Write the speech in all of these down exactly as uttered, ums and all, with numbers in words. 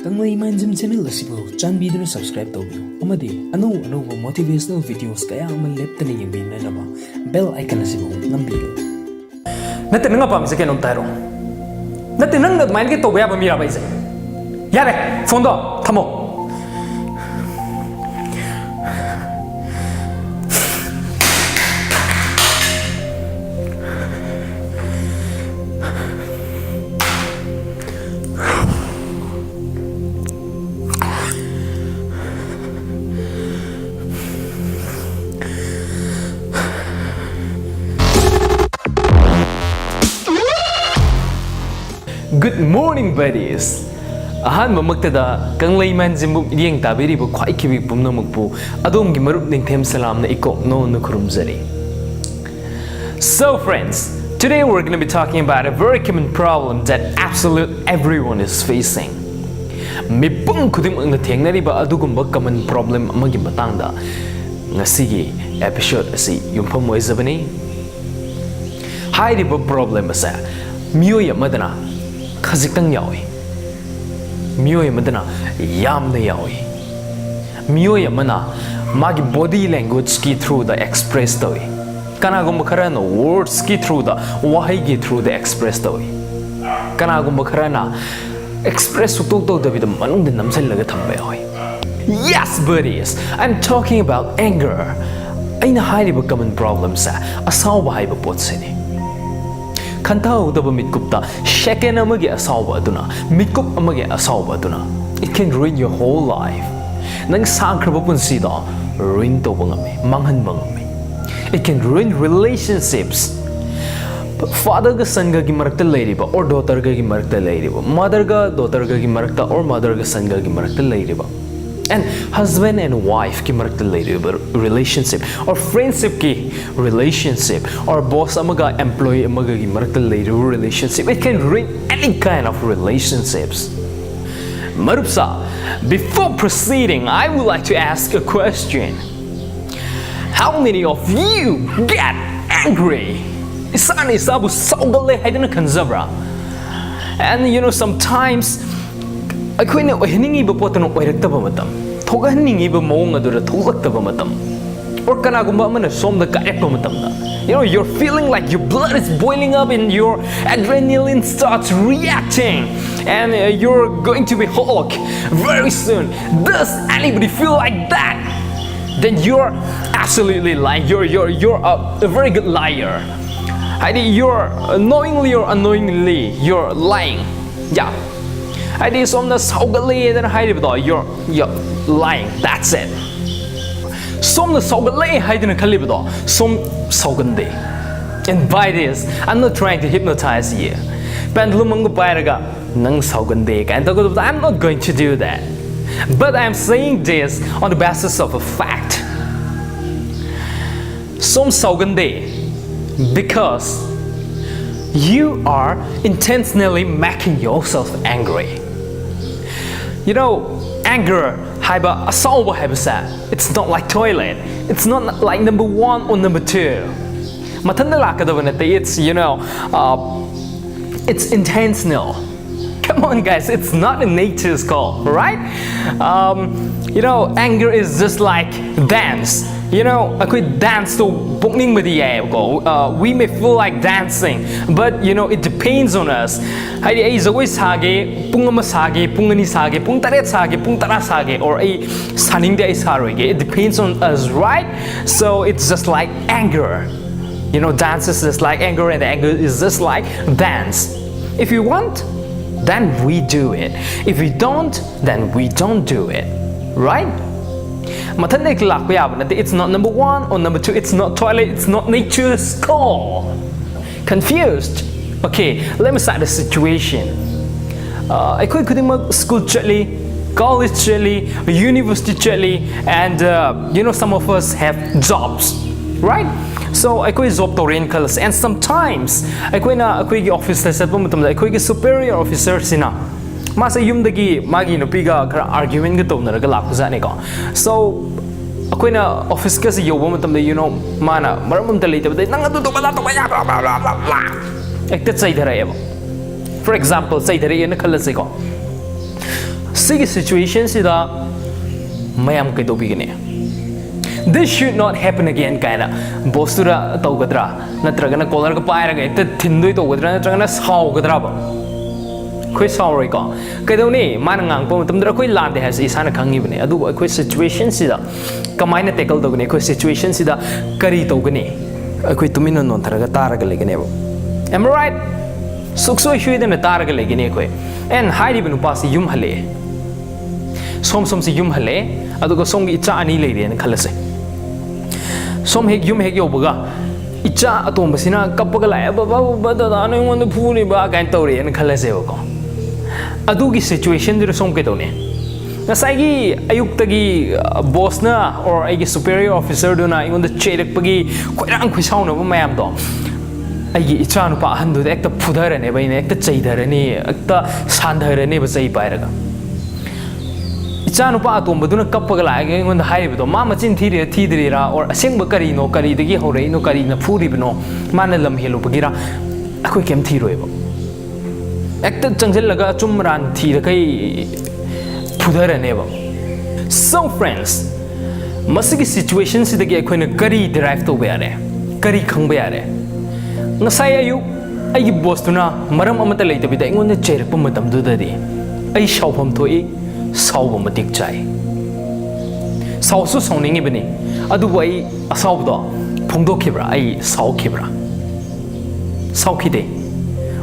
ꯀꯪꯂꯩ ꯃꯥꯟꯖꯤꯝ channel ꯑꯁꯤꯕꯨ ꯆꯥꯟꯕꯤꯗꯨꯅ subscribe ꯇꯧꯕꯤꯌꯨ ꯑꯃꯗꯤ ꯑꯅꯧ ꯑꯅꯧꯕ ꯃꯣꯇꯤꯚꯦꯁꯅꯦꯜ ꯚꯤꯗꯤꯑꯣꯁ ꯀꯌꯥ ꯑꯃ ꯂꯦꯞꯇꯅ ꯌꯦꯡꯕꯤꯅꯅꯕ ꯕꯦꯜ ꯑꯥꯏꯀꯟ ꯑꯁꯤꯕꯨ ꯅꯝꯕꯤꯌꯨ꯫ ꯅꯠꯇꯦ, ꯅꯪ ꯑꯄꯥꯝꯕꯁꯦ ꯀꯩꯅꯣꯝꯇ ꯍꯥꯏꯔꯣ꯫ ꯅꯠꯇꯦ, ꯅꯪꯅ ꯑꯗꯨꯃꯥꯏꯅ ꯇꯧꯕ ꯌꯥꯕ ꯃꯤꯔꯥꯕ ꯑꯩꯁꯦ? ꯌꯥꯔꯦ, ꯐꯣꯟꯗꯣ ꯊꯝꯃꯣ꯫ Good morning, buddies! ꯑꯍꯥꯟꯕꯃꯛꯇꯗ ꯀꯪꯂꯩ ꯃꯥꯟꯖꯤꯝꯕꯨ ꯃꯤꯠꯌꯦꯡ ꯇꯥꯕꯤꯔꯤꯕ ꯈ꯭ꯋꯥꯏꯈꯤꯕꯤ ꯄꯨꯝꯅꯃꯛꯄꯨ ꯑꯗꯣꯝꯒꯤ ꯃꯔꯨꯞ ꯅꯤꯡꯊꯦꯝ ꯁꯂꯥꯝꯅ ꯏꯀꯣꯛ ꯅꯣꯟꯅ ꯈꯨꯔꯨꯝꯖꯔꯤ꯫ So friends, today we're gonna be talking about a very common problem that absolute everyone is facing. ꯃꯤꯄꯨꯝ ꯈꯨꯗꯤꯡꯃꯛꯅ ꯊꯦꯡꯅꯔꯤꯕ ꯑꯗꯨꯒꯨꯝꯕ common problem ꯑꯃꯒꯤ ꯃꯇꯥꯡꯗ ꯉꯁꯤꯒꯤ episode ꯑꯁꯤ ꯌꯨꯝꯐꯝ ꯑꯣꯏꯖꯕꯅꯤ꯫ ꯍꯥꯏꯔꯤꯕ problem ꯑꯁꯦ ꯃꯤꯑꯣꯏ ꯑꯃꯗꯅ ꯈꯖꯤꯛꯇꯪ ꯌꯥꯎꯏ, ꯃꯤꯑꯣꯏ ꯑꯃꯗꯅ ꯌꯥꯝꯅ ꯌꯥꯎꯏ꯫ ꯃꯤꯑꯣꯏ ꯑꯃꯅ ꯃꯥꯒꯤ body languageꯀꯤ throughꯗ express ꯇꯧꯏ꯫ ꯀꯅꯥꯒꯨꯝꯕ ꯈꯔꯅ wordsꯀꯤ throughꯗ, ꯋꯥꯍꯩꯒꯤ throughꯗ express ꯇꯧꯏ꯫ ꯀꯅꯥꯒꯨꯝꯕ ꯈꯔꯅ express ꯁꯨꯛꯇꯧ ꯇꯧꯗꯕꯤꯗ ꯃꯅꯨꯡꯗ ꯅꯝꯁꯤꯜꯂꯒ ꯊꯝꯕ ꯌꯥꯎꯏ꯫ Yes, buddies, I'm talking about anger. ꯑꯩꯅ ꯍꯥꯏꯔꯤꯕ common problemꯁꯦ ꯑꯁꯥꯎꯕ ꯍꯥꯏꯕ ꯄꯣꯠꯁꯤꯅꯤ꯫ ꯈꯟꯊꯍꯧꯗꯕ ꯃꯤꯠꯀꯨꯞꯇ second ꯑꯃꯒꯤ ꯑꯁꯥꯎꯕ ꯑꯗꯨꯅ, ꯃꯤꯠꯀꯨꯞ ꯑꯃꯒꯤ ꯑꯁꯥꯎꯕ ꯑꯗꯨꯅ, it can ruin your whole life. ꯅꯪ ꯁꯥꯡꯈ꯭ꯔꯕ ꯄꯨꯟꯁꯤꯗꯣ ruin ꯇꯧꯕ ꯉꯝꯃꯤ, ꯃꯥꯡꯍꯟꯕ ꯉꯝꯃꯤ꯫ It can ruin relationships. Fatherꯒ sonꯒꯒꯤ ꯃꯔꯛꯇ ꯂꯩꯔꯤꯕ, or daughterꯒꯒꯤ ꯃꯔꯛꯇ ꯂꯩꯔꯤꯕ, motherꯒ daughterꯒꯒꯤ ꯃꯔꯛꯇ, or motherꯒ sonꯒꯒꯤ ꯃꯔꯛꯇ ꯂꯩꯔꯤꯕ, and husband and wifeꯀꯤ ꯃꯔꯛꯇ ꯂꯩꯔꯤꯕ relationship, or friendshipꯀꯤ relationship, or boss ꯑꯃꯒ employee ꯑꯃꯒꯒꯤ ꯃꯔꯛꯇ ꯂꯩꯔꯤꯕ relationship, it can ruin any kind of relationships. ꯃꯔꯨꯞꯁꯥ, before proceeding, I would like to ask a question. How many of you get angry? ꯏꯁꯥꯅ ꯏꯁꯥꯕꯨ ꯁꯥꯎꯒꯜꯂꯦ ꯍꯥꯏꯗꯅ ꯈꯟꯖꯕ꯭ꯔꯥ? And you know, sometimes ꯑꯩꯈꯣꯏꯅ ꯑꯣꯏꯍꯟꯅꯤꯡꯉꯤꯕ ꯄꯣꯠꯇꯨꯅ ꯑꯣꯏꯔꯛꯇꯕ ꯃꯇꯝ, ꯊꯣꯛꯍꯟꯅꯤꯡꯉꯤꯕ ꯃꯑꯣꯡ ꯑꯗꯨꯗ ꯊꯣꯛꯂꯛꯇꯕ ꯃꯇꯝ, or ꯀꯅꯥꯒꯨꯝꯕ ꯑꯃꯅ ꯁꯣꯝꯗ ꯀꯥꯏꯔꯛꯄ ꯃꯇꯝꯗ, you know, you're feeling like your blood is boiling up and your adrenaline starts reacting and uh, you're going to be Hulk very soon. Does anybody feel like that? Then you're absolutely lying. You're, you're, you're a, a very good liar. ꯍꯥꯏꯗꯤ, you're knowingly or unknowingly, you're lying. Yeah. ꯍꯥꯏꯗꯤ, ꯁꯣꯝꯅ ꯁꯥꯎꯒꯠꯂꯦꯗꯅ ꯍꯥꯏꯔꯤꯕꯗꯣ, you're, you're lying. That's it. ꯁꯣꯝꯅ ꯁꯥꯎꯒꯠꯂꯦ ꯍꯥꯏꯗꯅ ꯈꯜꯂꯤꯕꯗꯣ, ꯁꯣꯝ ꯁꯥꯎꯒꯟꯗꯦ. And by this, I'm not trying to hypnotize you. Pendulum ꯑꯃꯒ ꯄꯥꯏꯔꯒ, "ꯅꯪ ꯁꯥꯎꯒꯟꯗꯦ" ꯀꯥꯏꯅ ꯇꯧꯒꯗꯕꯗꯣ, I'm not going to do that. But I'm saying this on the basis of a fact. ꯁꯣꯝ ꯁꯥꯎꯒꯟꯗꯦ because you are intentionally making yourself angry. You know, anger ꯍꯥꯏꯕ, ꯑꯁꯥꯎꯕ ꯍꯥꯏꯕꯁꯦ, it's not like toilet. It's not like number one or number two. ꯃꯊꯟꯇ ꯂꯥꯛꯀꯗꯕ ꯅꯠꯇꯦ. It's, you know, uh, it's intentional. Come on, guys, it's not a nature's call, right? Um, you know, anger is just like dance. You know, ꯑꯩꯈꯣꯏ dance ꯇꯧ ꯄꯣꯛꯅꯤꯡꯕꯗꯤ ꯌꯥꯏꯌꯦꯕꯀꯣ. Uh, we may feel like dancing, but, you know, it depends on us. ꯍꯥꯏꯗꯤ, ꯑꯩ ꯖꯒꯣꯏ ꯁꯥꯒꯦ, ꯄꯨꯡ ꯑꯃ ꯁꯥꯒꯦ, ꯄꯨꯡ ꯑꯅꯤ ꯁꯥꯒꯦ, ꯄꯨꯡ ꯇꯔꯦꯠ ꯁꯥꯒꯦ, ꯄꯨꯡ ꯇꯔꯥ ꯁꯥꯒꯦ, or ꯑꯩ ꯁꯥꯅꯤꯡꯗꯦ, ꯑꯩ ꯁꯥꯔꯣꯏꯒꯦ. It depends on us, right? So it's just like anger. You know, dance is just like anger, and anger is just like dance. If you want, then we do it. If we don't, then we don't do it. Right? ꯃꯊꯟꯇ ꯍꯦꯛꯇ ꯂꯥꯛꯄ ꯌꯥꯕ ꯅꯠꯇꯦ. It's not number one or number two. It's not toilet. It's not nature's call. Confused? Okay, let me set the situation. Uh, ꯑꯩꯈꯣꯏ ꯈꯨꯗꯤꯡꯃꯛ school ꯆꯠꯂꯤ, college ꯆꯠꯂꯤ, university ꯆꯠꯂꯤ, and uh, you know, some of us have jobs, right? So ꯑꯩꯈꯣꯏ job ꯇꯧꯔꯦꯅ ꯈꯜꯂꯁꯦ, and sometimes ꯑꯩꯈꯣꯏꯅ ꯑꯩꯈꯣꯏꯒꯤ office ꯇ ꯆꯠꯄ ꯃꯇꯝꯗ ꯑꯩꯈꯣꯏꯒꯤ superior officer ꯁꯤꯅ, ꯃꯥꯁꯦ ꯌꯨꯝꯗꯒꯤ ꯃꯥꯒꯤ ꯅꯨꯄꯤꯒ ꯈꯔ argument ꯒ ꯇꯧꯅꯔꯒ ꯂꯥꯛꯄꯖꯥꯠꯅꯤꯀꯣ. So ꯑꯩꯈꯣꯏꯅ office ꯀꯁꯦ ꯌꯧꯕ ꯃꯇꯝꯗ, you know, ꯃꯥꯅ ꯃꯔꯝ ꯑꯃꯇ ꯂꯩꯇꯕꯗ "ꯅꯪ ꯑꯗꯨ ꯇꯧꯕ, ꯑꯗꯥ ꯇꯧꯕ, ꯌꯥ, blah, blah, blah, blah, blah." ꯍꯦꯛꯇ ꯆꯩꯊꯔꯛꯑꯦꯕ. For example, ꯆꯩꯊꯔꯛꯑꯦꯅ ꯈꯜꯂꯁꯤꯀꯣ. ꯁꯤꯒꯤ ꯁꯤꯆꯨꯋꯦꯁꯟꯁꯤꯗ ꯃꯌꯥꯝ ꯀꯩꯗꯧꯕꯤꯒꯅꯤ? "This should not happen again" ꯀꯥꯏꯅ ꯕꯣꯁꯇꯨꯗ ꯇꯧꯒꯗ꯭ꯔꯥ? ꯅꯠꯇ꯭ꯔꯒꯅ ꯀꯣꯂꯔꯒ ꯄꯥꯏꯔꯒ ꯍꯦꯛꯇ ꯊꯤꯟꯗꯣꯏ ꯇꯧꯒꯗ꯭ꯔꯥ? ꯅꯠꯇ꯭ꯔꯒꯅ ꯁꯥꯎꯒꯗ꯭ꯔꯥꯕ? ꯑꯩꯈꯣꯏ ꯁꯥꯎꯔꯣꯏꯀꯣ꯫ ꯀꯩꯗꯧꯅꯤ? ꯃꯥꯅ ꯉꯥꯡꯉꯛꯄ ꯃꯇꯝꯗ ꯑꯩꯈꯣꯏ ꯂꯥꯟꯗꯦ ꯍꯥꯏꯕꯁꯤ ꯏꯁꯥꯅ ꯈꯪꯉꯤꯕꯅꯦ꯫ ꯑꯗꯨꯕꯨ ꯑꯩꯈꯣꯏ ꯁꯤꯆꯨꯋꯦꯁꯟꯁꯤꯗ ꯀꯃꯥꯏꯅ ꯇꯦꯀꯜ ꯇꯧꯒꯅꯤ? ꯑꯩꯈꯣꯏ ꯁꯤꯆꯨꯋꯦꯁꯟꯁꯤꯗ ꯀꯔꯤ ꯇꯧꯒꯅꯤ? ꯑꯩꯈꯣꯏ ꯇꯨꯃꯤꯟꯅ ꯅꯣꯟꯊꯔꯒ ꯇꯥꯔꯒ ꯂꯩꯒꯅꯦꯕ꯫ Am I right? ꯁꯨꯛꯁꯣꯏ ꯁꯣꯏꯗꯅ ꯇꯥꯔꯒ ꯂꯩꯒꯅꯤ ꯑꯩꯈꯣꯏ꯫ ꯑꯦꯟ ꯍꯥꯏꯔꯤꯕ ꯅꯨꯄꯥꯁꯤ ꯌꯨꯝ ꯍꯜꯂꯛꯑꯦ꯫ ꯁꯣꯝ ꯁꯣꯝꯁꯤ ꯌꯨꯝ ꯍꯜꯂꯛꯑꯦ, ꯑꯗꯨꯒ ꯁꯣꯝꯒꯤ ꯏꯆꯥ ꯑꯅꯤ ꯂꯩꯔꯦꯅ ꯈꯜꯂꯁꯦ꯫ ꯁꯣꯝ ꯍꯦꯛ ꯌꯨꯝ ꯍꯦꯛ ꯌꯧꯕꯒ ꯏꯆꯥ ꯑꯇꯣꯝꯕꯁꯤꯅ ꯀꯞꯄꯒ ꯂꯥꯛꯑꯦ, "ꯕꯕꯥ, ꯕꯕꯥ, ꯗꯗꯥꯅ ꯑꯩꯉꯣꯟꯗ ꯐꯨꯔꯤꯕ" ꯀꯥꯏꯅ ꯇꯧꯔꯛꯑꯦꯅ ꯈꯜꯂꯁꯦꯕꯀꯣ꯫ ꯑꯗꯨꯒꯤ ꯁꯤꯆꯨꯋꯦꯁꯟꯗꯨꯗ ꯁꯣꯝ ꯀꯩꯗꯧꯅꯤ? ꯉꯁꯥꯏꯒꯤ ꯑꯌꯨꯛꯇꯒꯤ, ꯑ, ꯕꯣꯁꯅ or ꯑꯩꯒꯤ ꯁꯨꯄꯦꯔꯤꯌꯔ ꯑꯣꯐꯤꯁꯔꯗꯨꯅ ꯑꯩꯉꯣꯟꯗ ꯆꯩꯔꯛꯄꯒꯤ ꯈꯣꯏꯔꯥꯡ ꯈꯣꯏꯁꯥꯎꯅꯕ ꯃꯌꯥꯝꯗꯣ, ꯑꯩꯒꯤ ꯏꯆꯥꯅꯨꯄꯥ ꯑꯍꯟꯗꯨꯗ ꯍꯦꯛꯇ ꯐꯨꯊꯔꯅꯦꯕ, ꯑꯩꯅ ꯍꯦꯛꯇ ꯆꯩꯊꯔꯅꯤ, ꯍꯦꯛꯇ ꯁꯥꯟꯊꯔꯅꯦꯕ ꯆꯩ ꯄꯥꯏꯔꯒ꯫ ꯏꯆꯥꯅꯨꯄꯥ ꯑꯇꯣꯝꯕꯗꯨꯅ ꯀꯞꯄꯒ ꯂꯥꯛꯑꯒ ꯑꯩꯉꯣꯟꯗ ꯍꯥꯏꯔꯤꯕꯗꯣ, ꯃꯥ ꯃꯆꯤꯟ ꯊꯤꯔꯤꯔꯥ ꯊꯤꯗ꯭ꯔꯤꯔꯥ, or ꯑꯁꯦꯡꯕ ꯀꯔꯤꯅꯣ, ꯀꯔꯤꯗꯒꯤ ꯍꯧꯔꯛꯏꯅꯣ, ꯀꯔꯤꯅ ꯐꯨꯔꯤꯕꯅꯣ, ꯃꯥꯅ ꯂꯝ ꯍꯦꯜꯂꯨꯕꯒꯤꯔꯥ, ꯑꯩꯈꯣꯏ ꯀꯩꯝ ꯊꯤꯔꯣꯏꯕ꯫ ꯍꯦꯛꯇ ꯆꯪꯁꯤꯜꯂꯒ ꯑꯆꯨꯝ ꯑꯔꯥꯟ ꯊꯤꯔꯈꯩ ꯐꯨꯊꯔꯅꯦꯕ꯫ So friends, ꯃꯁꯤꯒꯤ ꯁꯤꯆꯨꯋꯦꯁꯟꯁꯤꯗꯒꯤ ꯑꯩꯈꯣꯏꯅ ꯀꯔꯤ ꯗꯤꯔꯥꯏꯚ ꯇꯧꯕ ꯌꯥꯔꯦ? ꯀꯔꯤ ꯈꯪꯕ ꯌꯥꯔꯦ? ꯉꯁꯥꯏ ꯑꯌꯨꯛ ꯑꯩꯒꯤ ꯕꯣꯁꯇꯨꯅ ꯃꯔꯝ ꯑꯃꯠꯇ ꯂꯩꯇꯕꯤꯗ ꯑꯩꯉꯣꯟꯗ ꯆꯩꯔꯛꯄ ꯃꯇꯝꯗꯨꯗꯗꯤ ꯑꯩ ꯁꯥꯎꯐꯝ ꯊꯣꯛꯏ, ꯁꯥꯎꯕ ꯃꯇꯤꯛ ꯆꯥꯏ꯫ ꯁꯥꯎꯁꯨ ꯁꯥꯎꯅꯤꯡꯉꯤꯕꯅꯤ, ꯑꯗꯨꯕꯨ ꯑꯩ ꯑꯁꯥꯎꯕꯗꯣ ꯐꯣꯡꯗꯣꯛꯈꯤꯕ꯭ꯔꯥ? ꯑꯩ ꯁꯥꯎꯈꯤꯕ꯭ꯔꯥ? ꯁꯥꯎꯈꯤꯗꯦ꯫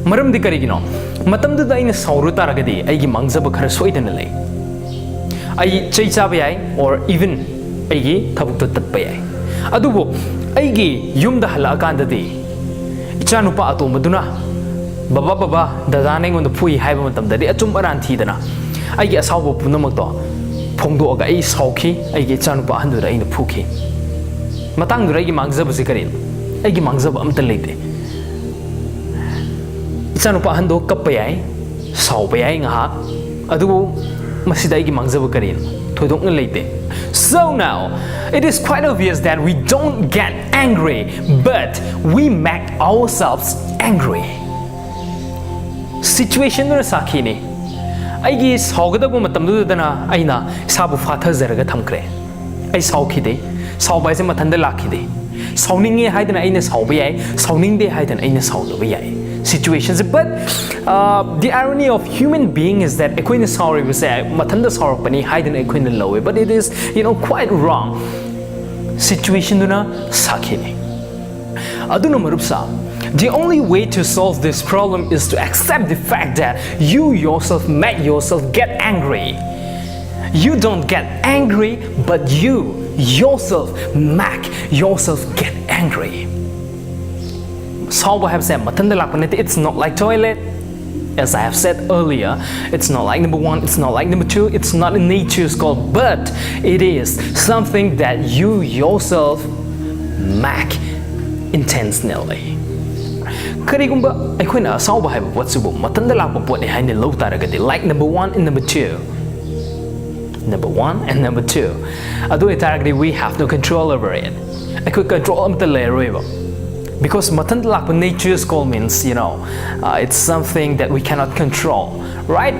ꯃꯔꯝꯗꯤ ꯀꯔꯤꯒꯤꯅꯣ? ꯃꯇꯝꯗꯨꯗ ꯑꯩꯅ ꯁꯥꯎꯔꯨ ꯇꯥꯔꯒꯗꯤ ꯑꯩꯒꯤ ꯃꯥꯡꯖꯕ ꯈꯔ ꯁꯣꯏꯗꯅ ꯂꯩ꯫ ꯑꯩ ꯆꯩ ꯆꯥꯕ ꯌꯥꯏ, or even ꯑꯩꯒꯤ ꯊꯕꯛꯇꯣ ꯇꯠꯄ ꯌꯥꯏ꯫ ꯑꯗꯨꯕꯨ ꯑꯩꯒꯤ ꯌꯨꯝꯗ ꯍꯜꯂꯛꯑꯀꯥꯟꯗꯗꯤ ꯏꯆꯥꯅꯨꯄꯥ ꯑꯇꯣꯝꯕꯗꯨꯅ, "ꯕꯕꯥ, ꯕꯕꯥ, ꯗꯗꯥꯅ ꯑꯩꯉꯣꯟꯗ ꯐꯨꯏ" ꯍꯥꯏꯕ ꯃꯇꯝꯗꯗꯤ ꯑꯆꯨꯝ ꯑꯔꯥꯟ ꯊꯤꯗꯅ ꯑꯩꯒꯤ ꯑꯁꯥꯎꯕ ꯄꯨꯝꯅꯃꯛꯇꯣ ꯐꯣꯡꯗꯣꯛꯑꯒ ꯑꯩ ꯁꯥꯎꯈꯤ, ꯑꯩꯒꯤ ꯏꯆꯥꯅꯨꯄꯥ ꯑꯍꯟꯗꯨꯗ ꯑꯩꯅ ꯐꯨꯈꯤ꯫ ꯃꯇꯥꯡꯗꯨꯗ ꯑꯩꯒꯤ ꯃꯥꯡꯖꯕꯁꯤ ꯀꯔꯤꯅꯣ? ꯑꯩꯒꯤ ꯃꯥꯡꯖꯕ ꯑꯝꯇ ꯂꯩꯇꯦ꯫ ꯏꯆꯥꯅꯨꯄꯥ ꯑꯍꯟꯗꯣ ꯀꯞꯄ ꯌꯥꯏ, ꯁꯥꯎꯕ ꯌꯥꯏ ꯉꯥꯏꯍꯥꯛ, ꯑꯗꯨꯕꯨ ꯃꯁꯤꯗ ꯑꯩꯒꯤ ꯃꯥꯡꯖꯕ ꯀꯔꯤꯅꯣ? ꯊꯣꯏꯗꯣꯛꯅ ꯂꯩꯇꯦ꯫ So now, it is quite obvious that we don't get angry, but we make ourselves angry. ꯁꯤꯆꯨꯋꯦꯁꯟꯗꯨꯅ ꯁꯥꯈꯤꯅꯤ꯫ ꯑꯩꯒꯤ ꯁꯥꯎꯒꯗꯕ ꯃꯇꯝꯗꯨꯗꯅ ꯑꯩꯅ ꯏꯁꯥꯕꯨ ꯐꯥꯊꯖꯔꯒ ꯊꯝꯈ꯭ꯔꯦ꯫ ꯑꯩ ꯁꯥꯎꯈꯤꯗꯦ꯫ ꯁꯥꯎꯕ ꯍꯥꯏꯁꯦ ꯃꯊꯟꯇ ꯂꯥꯛꯈꯤꯗꯦ꯫ ꯁꯥꯎꯅꯤꯡꯉꯦ ꯍꯥꯏꯗꯅ ꯑꯩꯅ ꯁꯥꯎꯕ ꯌꯥꯏ, ꯁꯥꯎꯅꯤꯡꯗꯦ ꯍꯥꯏꯗꯅ ꯑꯩꯅ ꯁꯥꯎꯗꯕ ꯌꯥꯏ꯫ Situationꯁꯦ, but uh, the irony of human being is that ꯑꯩꯈꯣꯏꯅ ꯁꯥꯎꯔꯤꯕꯁꯦ ꯃꯊꯟꯇ ꯁꯥꯎꯔꯛꯄꯅꯤ ꯍꯥꯏꯗꯅ ꯑꯩꯈꯣꯏꯅ ꯂꯧꯋꯦ, but it is, you know, quite wrong. Situationꯗꯨꯅ ꯁꯥꯈꯤꯅꯤ꯫ ꯑꯗꯨꯅ ꯃꯔꯨꯞꯁꯥ, the only way to solve this problem is to accept the fact that you yourself make yourself get angry. You don't get angry, but you yourself make yourself get angry. ꯁꯥꯎꯕ ꯍꯥꯏꯕꯁꯦ ꯃꯊꯟꯇ ꯂꯥꯛꯄ ꯅꯠꯇꯦ. It's not like toilet. As I have said earlier, it's not like number one, it's not like number two, it's not a nature's call, but it is something that you yourself make intentionally. ꯀꯔꯤꯒꯨꯝꯕ ꯑꯩꯈꯣꯏꯅ ꯑꯁꯥꯎꯕ ꯍꯥꯏꯕ ꯄꯣꯠꯁꯤꯕꯨ ꯃꯊꯟꯇ ꯂꯥꯛꯄ ꯄꯣꯠꯅꯤ ꯍꯥꯏꯅ ꯂꯧ ꯇꯥꯔꯒꯗꯤ, like number one and number two, number one and number two, ꯑꯗꯨ ꯑꯣꯏꯇꯥꯔꯒꯗꯤ we have no control over it. ꯑꯩꯈꯣꯏ control ꯑꯃꯠꯇ ꯂꯩꯔꯔꯣꯏꯕ, because ꯃꯊꯟꯇ ꯂꯥꯛꯄ nature's call means, you know, uh, it's something that we cannot control, right?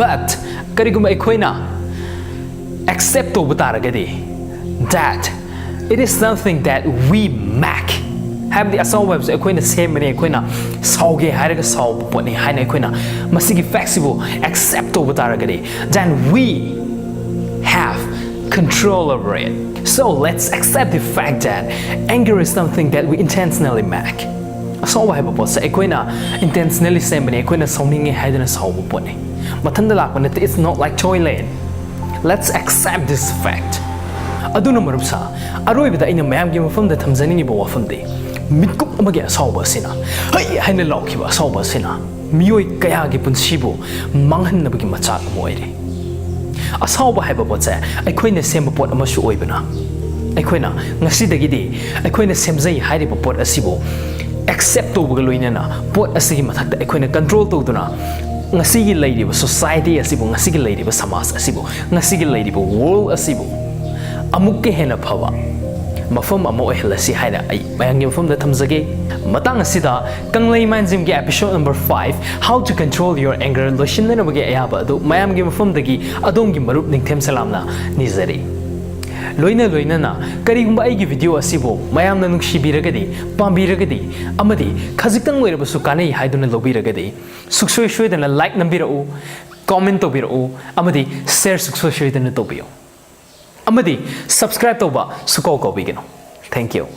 But ꯀꯔꯤꯒꯨꯝꯕ ꯑꯩꯈꯣꯏꯅ accept ꯇꯧꯕ ꯇꯥꯔꯒꯗꯤ, that it is something that we make, ꯍꯥꯏꯕꯗꯤ ꯑꯁꯥꯎꯕ ꯍꯥꯏꯕꯁꯦ ꯑꯩꯈꯣꯏꯅ ꯁꯦꯝꯕꯅꯤ, ꯑꯩꯈꯣꯏꯅ ꯁꯥꯎꯒꯦ ꯍꯥꯏꯔꯒ ꯁꯥꯎꯕ ꯄꯣꯠꯅꯤ ꯍꯥꯏꯅ ꯑꯩꯈꯣꯏꯅ ꯃꯁꯤꯒꯤ factꯁꯤꯕꯨ accept ꯇꯧꯕ ꯇꯥꯔꯒꯗꯤ, then we have control over it. So let's accept the fact that anger is something that we intentionally make. ꯑꯁꯥꯎꯕ ꯍꯥꯏꯕ ꯄꯣꯠꯁꯦ ꯑꯩꯈꯣꯏꯅ intentionally ꯁꯦꯝꯕꯅꯤ, ꯑꯩꯈꯣꯏꯅ ꯁꯥꯎꯅꯤꯡꯉꯦ ꯍꯥꯏꯗꯅ ꯁꯥꯎꯕ ꯄꯣꯠꯅꯤ, ꯃꯊꯟꯇ ꯂꯥꯛꯄ ꯅꯠꯇꯦ. It's not like toilet. Let's accept this fact. ꯑꯗꯨꯅ ꯃꯔꯨꯞꯁꯥ, ꯑꯔꯣꯏꯕꯗ ꯑꯩꯅ ꯃꯌꯥꯝꯒꯤ ꯃꯐꯝꯗ ꯊꯝꯖꯅꯤꯡꯉꯤꯕ ꯋꯥꯐꯝꯗꯤ, ꯃꯤꯠꯀꯨꯞ ꯑꯃꯒꯤ ꯑꯁꯥꯎꯕ ꯑꯁꯤꯅ, "ꯍꯩ!" ꯍꯥꯏꯅ ꯂꯥꯎꯈꯤꯕ ꯑꯁꯥꯎꯕ ꯑꯁꯤꯅ ꯃꯤꯑꯣꯏ ꯀꯌꯥꯒꯤ ꯄꯨꯟꯁꯤꯕꯨ ꯃꯥꯡꯍꯟꯅꯕꯒꯤ ꯃꯆꯥꯛ ꯑꯃ ꯑꯣꯏꯔꯦ꯫ ꯑꯁꯥꯎꯕ ꯍꯥꯏꯕ ꯄꯣꯠꯁꯦ ꯑꯩꯈꯣꯏꯅ ꯁꯦꯝꯕ ꯄꯣꯠ ꯑꯃꯁꯨ ꯑꯣꯏꯕꯅ, ꯑꯩꯈꯣꯏꯅ ꯉꯁꯤꯗꯒꯤꯗꯤ ꯑꯩꯈꯣꯏꯅ ꯁꯦꯝꯖꯩ ꯍꯥꯏꯔꯤꯕ ꯄꯣꯠ ꯑꯁꯤꯕꯨ accept ꯇꯧꯕꯒ ꯂꯣꯏꯅꯅ ꯄꯣꯠ ꯑꯁꯤꯒꯤ ꯃꯊꯛꯇ ꯑꯩꯈꯣꯏꯅ control ꯇꯧꯗꯨꯅ ꯉꯁꯤꯒꯤ ꯂꯩꯔꯤꯕ society ꯑꯁꯤꯕꯨ, ꯉꯁꯤꯒꯤ ꯂꯩꯔꯤꯕ ꯁꯃꯥꯖ ꯑꯁꯤꯕꯨ, ꯉꯁꯤꯒꯤ ꯂꯩꯔꯤꯕ world ꯑꯁꯤꯕꯨ ꯑꯃꯨꯛꯀ ꯍꯦꯟꯅ ꯐꯕ, ꯃꯐꯝ ꯑꯃ ꯑꯣꯏꯍꯜꯂꯁꯤ ꯍꯥꯏꯅ ꯑꯩ ꯃꯌꯥꯝꯒꯤ ꯃꯐꯝꯗ ꯊꯝꯖꯒꯦ꯫ ꯃꯇꯥꯡ ꯑꯁꯤꯗ ꯀꯪꯂꯩ ꯃꯥꯏꯟꯖꯤꯝꯒꯤ episode number five, How to Control Your Anger ꯂꯣꯏꯁꯤꯟꯅꯅꯕꯒꯤ ꯑꯌꯥꯕ ꯑꯗꯨ ꯃꯌꯥꯝꯒꯤ ꯃꯐꯝꯗꯒꯤ ꯑꯗꯣꯝꯒꯤ ꯃꯔꯨꯞ ꯅꯤꯡꯊꯦꯝ ꯁꯂꯥꯝꯅ ꯅꯤꯖꯔꯤ꯫ ꯂꯣꯏꯅ ꯂꯣꯏꯅꯅ ꯀꯔꯤꯒꯨꯝꯕ ꯑꯩꯒꯤ video ꯑꯁꯤꯕꯨ ꯃꯌꯥꯝꯅ ꯅꯨꯡꯁꯤꯕꯤꯔꯒꯗꯤ, ꯄꯥꯝꯕꯤꯔꯒꯗꯤ ꯑꯃꯗꯤ ꯈꯖꯤꯛꯇꯪ ꯑꯣꯏꯔꯕꯁꯨ ꯀꯥꯟꯅꯩ ꯍꯥꯏꯗꯨꯅ ꯂꯧꯕꯤꯔꯒꯗꯤ ꯁꯨꯡꯁꯣꯏ ꯁꯣꯏꯗꯅ like ꯅꯝꯕꯤꯔꯛꯎ, comment ꯇꯧꯕꯤꯔꯛꯎ ꯑꯃꯗꯤ share ꯁꯨꯡꯁꯣꯏ ꯁꯣꯏꯗꯅ ꯇꯧꯕꯤꯌꯨ꯫ ꯑꯃꯗꯤ subscribe ꯇꯧꯕ ꯁꯨꯀꯥꯎ ꯀꯥꯎꯕꯤꯒꯅꯨ꯫ Thank you꯫